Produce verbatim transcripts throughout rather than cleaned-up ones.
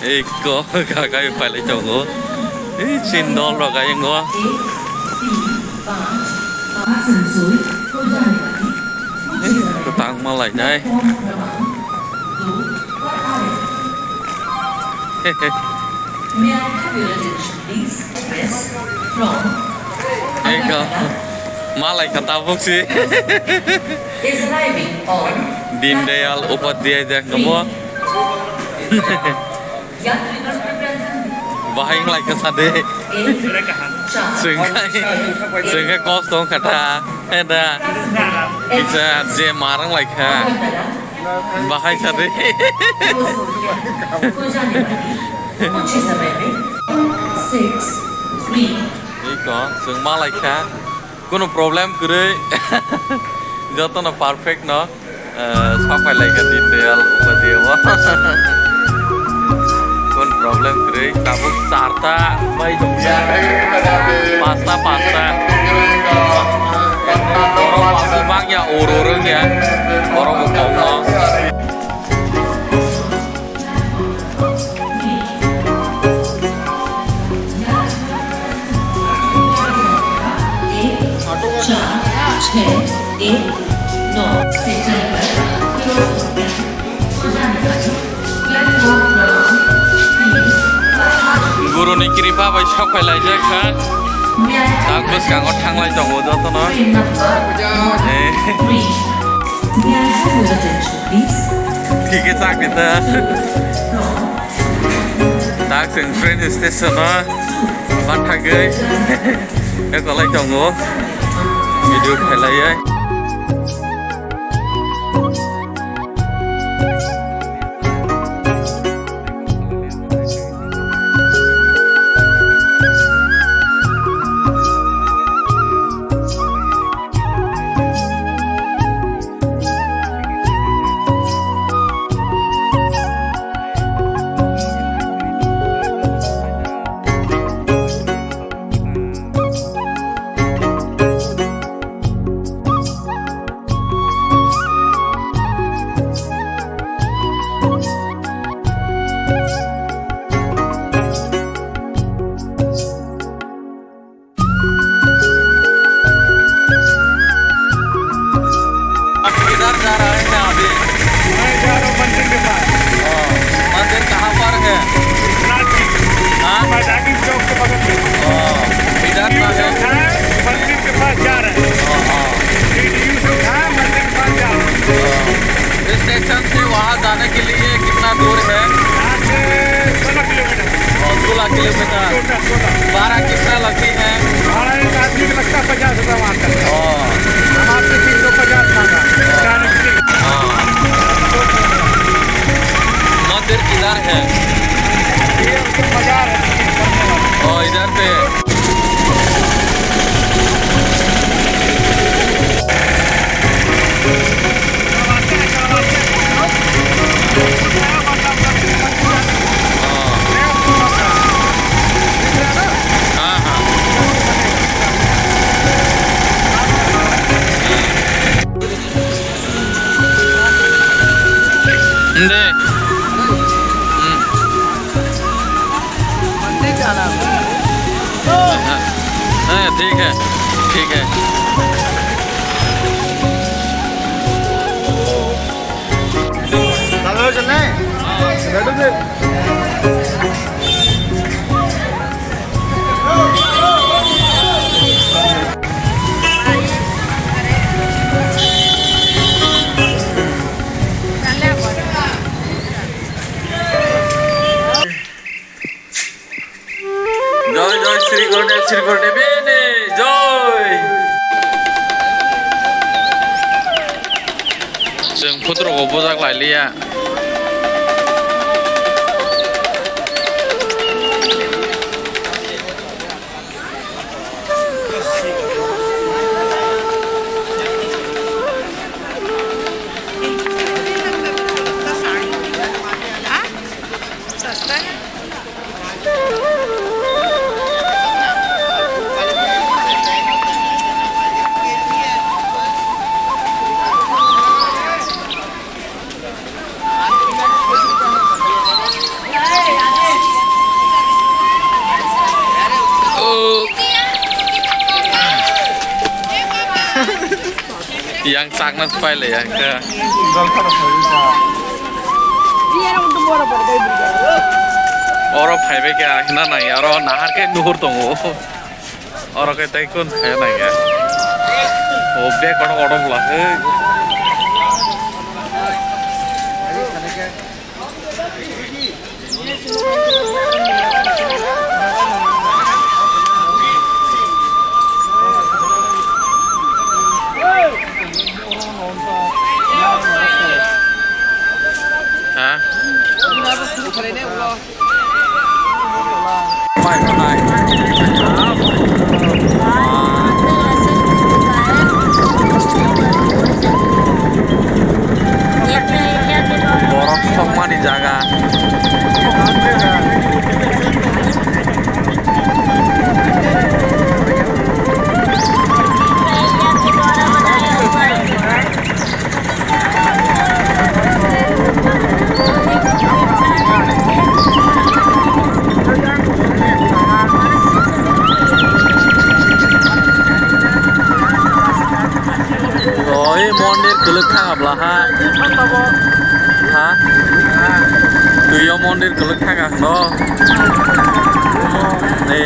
Eko gagai phailai tongo. Ei chindol rok ayungo. Kwtang malainai. Eko malai kha tabuk si. Dindayal Upadhyay de kamo. Bahai wng lai kha sade. Chwng khai, chwng khai kosto wng kha tha. He da. Kisa je mar wng lai kha. Bahai sade. Iko, chwng ma lai kha. Kunu problem kwrwi. Jotono perfect no. Eh, sapai lai kha Dindayal Upadhyay o. Kunu problem kwrwi. Tabuk charta bai tongya. Pasta, pasta. Borok aswk bangya, oro rwngya. Borok bo kok no. Guruni kripa bai sok phai laijak kha. Tak bwskango thanglai tongo jotono. Eh. Thike chak di ta. Tak chwng train station o bathagwi ekolai tongo. Video khailaiwi. किधर जा रहे हैं अभी? मैं जा रहा हूँ मंदिर के पास। ओ, मंदिर कहाँ पर है? विश्वनाथ जी। हाँ? मैदानी चौक के बगल में। ओ, इधर का है? मंदिर के पास जा रहे हैं। हाँ, हाँ। वीडियो से उठा, मंदिर के पास जा रहे हैं। हाँ। स्टेशन से वहाँ जाने के लिए कितना दूर है? यहाँ से सोलह किलोमीटर। और सोलह किलोमीटर। सोलह, सोलह। भाड़ा कितना लगती है? भाड़ा एक आदमी का लगता है पचास रुपया वहाँ तक। ओ। हम आपसे तीन सौ पचास मांगा। चालीस किलो। हाँ। मंदिर किधर है? ये अंदर बाजार है, मंदिर करने वाला। ओ, इधर पे। ठीक है, ठीक है। Joy, joy, Sri Gurudev, Sri Gurudev ni joy. Chwng phutrok bo bujak lai liya. Yang chakna pai le yang khe. Oro phaibai khe ang hina nang ya, oro nahar khe nuhur tongo. Oro khe tei kun khe nang ya. O bek kono kono bwla khe. Ha? Borok sokmani jaga. Oi, mondir kwlwk thang abla ha. Ha? Twi o mondir kwlwk thang ang no. Ne.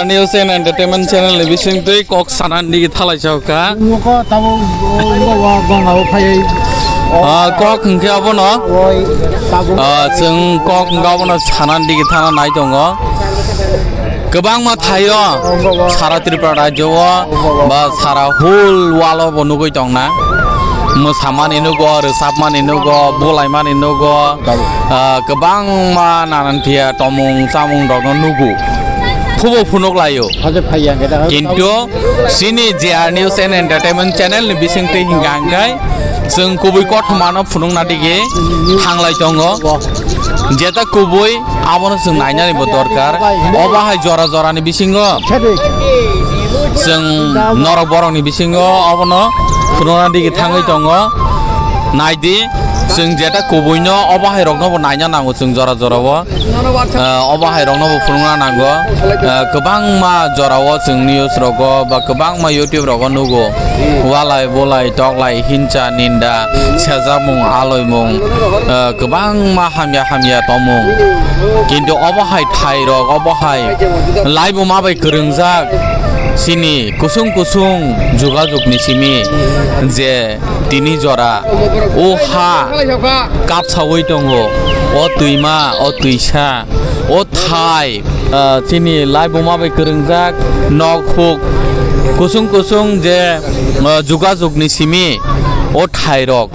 News and Entertainment Channel ni bising twi kok sanani digi thalai chao kha. Noko tabo, o, o, o, gong abo phai. Ah, kok hwnkhe abono. Oi, tabo. Ah, chwng kok hwnkhe abono sanani digi thana nai tongo. Kwbangma thaio sara Tripura rajyo o ba sara whole world o bo nugwi tongna. Mwsamani nugo, rwchapmani nugo, bulaimani nugo, ah, kwbangma nanan phiya tomung chamung rokno nugo. Phubo phunuk laio. Kintu chini J R News and Entertainment Channel ni bisingtwi hingka hingkai chwng kubui kothoma no phunukna digi thanglai tongo. Jeta kubui abono chwng nainani bo dorkar. Obo hai jora jora ni bisingo chwng norok borok ni bisingo obono phunukna digi thangwi tongo. Naidi, chwng jeta kubui no obo hai rok no bo naina nango chwng jora jora o. Ah, obo hai rok no bo phunukna nango. Ah, kwbangma jora o chwng news rogo ba kwbangma YouTube rogo nugo. Walai bolai toklai hincha ninda sejakmung aloimung, ah, kwbangma hamya hamya tongmung. Kintu obo hai thai rok, obo hai laibuma bai kwrwngjak chini kusung kusung jugajug ni simi je tini jora o ha kapsawi tongo, o twima, o twisa, o thai, ah, chini laibuma bai kwrwngjak nok huk kusung kusung je, ah, jugajug ni simi o thai rok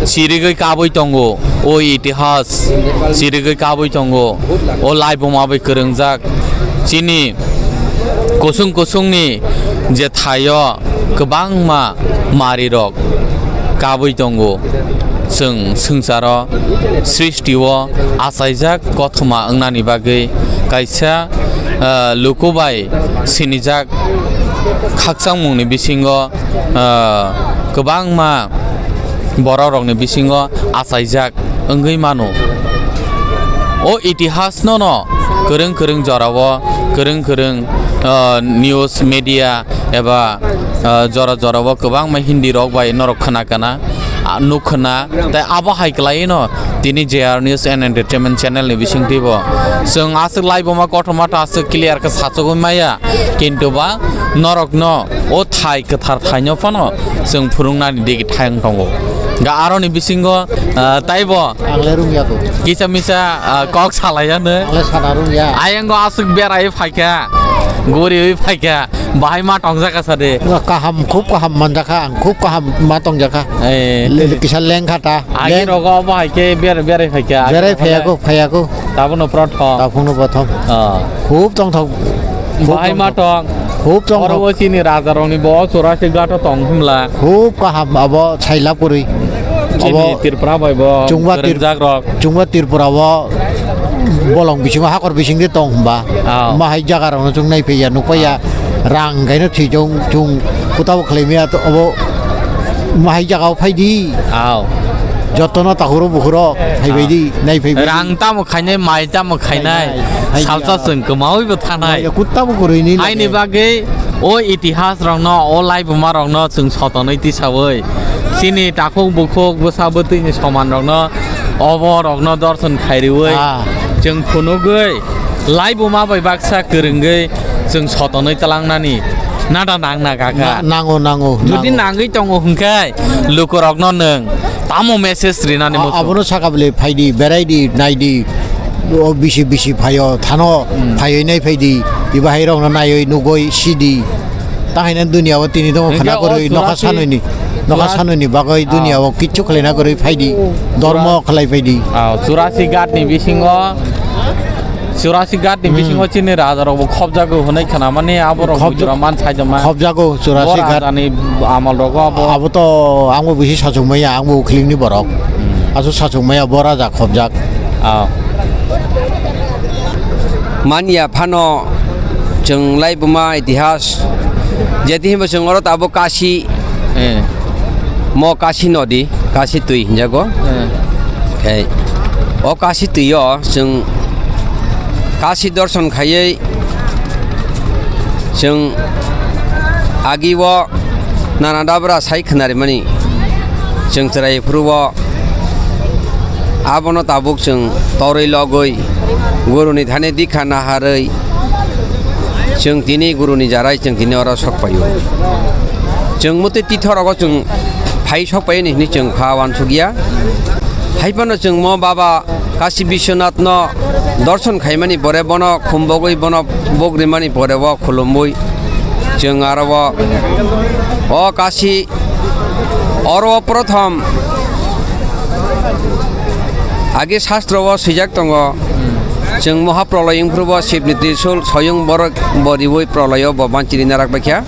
chirigwi kabwi tongo, o itihas chirigwi kabwi tongo, o laibuma bai kwrwngjak chini kusung kusung ni je thaio kwbangma marirok kabwi tongo. Chwng swngcharo srishti o achaijak kothoma wngnani bagwi kaisa, ah, luku bai sinijak khakchangmungni bisingo, ah, kwbangma borok rokni bisingo achaijak wngwi mano. O itihas no no kwrwng kwrwng jorao, kwrwng kwrwng, ah, news media eba, ah, jora jora o kwbangma Hindi rok bai norok khna kana, ah, nuk khna. Tai abo hai kwlai no tini J R News and Entertainment Channel ni bisingtwi bo chwng aswk laibuma kothoma ta aswk clear khe sachogwi maya, kintu ba norok no o thai kwthar thai no phano chwng phunuknani digi thang tongo. Ga aroni bisingo, ah, taibo ang le rung ya to. Kisa misa, ah, kok salai ya no. Ang le sana rung ya. Ayang go aswk berai phaikha, guriwi phaikha, bahai ma tongjakha sade. Kaham, khub kaham manjakha, ang khub kaham ma tongjakha. Eh. Le, le kisa lengkha ta. Agi leng- rogo bahai khe ber-, berai phaikha. Berai phaiyako, phaiyako. Tabono prothom. Tabono prothom. Ah. Khub tongthok. Khub bahai ma tongthok. Tong. Khub tong Oro rok. Bo chini raja rokni bo Churasi Ghat o tong hwnla. Khub kaham abo saila puri. Chini Abo Tripura bai bo chungba Tir-, kwrwngjak rok. Chungba Tripura o bolong bisingo hakor bisingde tong hwnba. Ao. Mahai jaga rokno chung naiphaiya nukpaiya. Rang kaino thwijong chung kutabo khlaimaya to abo mahai jaga o phaidi. Ao. Jotono takhuro bukhuro phaibaidi, naiphaibaidi. Rang tamo khainai, mai tamo khainai. Khainai, khainai. Salsa chwng kwmawi bo thanai. Mai kutabo kwrwini Aini lage. Bagwi o itihas rokno, o laibuma rokno chwng sotonwi tisawi. Chini takhuk bukhuk bwsa bwtwini soman rokno, obo rokno dorson khairiwi. Ah. Chwng phunugwi. Laibuma bai baksa kwrwngwi chwng sotonwi tlangnani nada nangna kaka. Na-, nango, nango, Jodi nango. Nangwi tongo hwnkhe lukurokno nwng tamo message rinani A-, muchung? Abono saka bwle phaidi, beraidi, naidi. O bisi bisi phaio, thano Hmm. phaiwi naiphaidi. Iba hai rokno naiwi nugwi sidi. Tahaino duniya o tini tongmo Hingke khana o kwrwi nokha churasi sanoni, nokha churasi sanoni bagwi Ah. duniya o kichu khlaina kwrwi phaidi. Dormo Chura- khlai phaidi. Ah, Churasi Ghat ni bisingo, Churasi Ghat ni Hmm. bisingo chini raja rok bo khobjago hwnwi khana mani abo rok Khobja-, bujura man saijama. Khobjago Churasi Bo Ghat. Raja ni amal rogo abo. Abo to ang bo bisi sachuk maya, ang bo ukhling ni borok. Hmm. Asu sachuk maya bo raja khobjak. Ah. Manya phano chwng laibuma itihas. Jeti hinba chwng oro tabuk Kashi. Eh. Mo Kashi nodi, Kashi twi hinjago. Eh. Ei, o Kashi twi o chwng Kashi dorson khaiwi chwng agi o nana dabra sai khwnarimani chwng chwrai phuru o. Abono tabuk chwng torwi logwi guruni thani dikha naharwi chwng tini guruni jarai chwng tini oro sok paio. Chwng mutwi tithorogo chwng phai sok paio ni hwnwi chwng kha uansukya. Hai phano chwng mo Baba Kashi Biswanathno dorson khaimani pore bono khumbogwi bono bogrimani pore o khulumwi chwng aro o, o Kashi Oro o prothom agi shastro o swijak tongo, chwng Mahaproloi wngphuru bo Shivni Trishul soyung borok bo riwi proloi o bo banchiri narak baikha.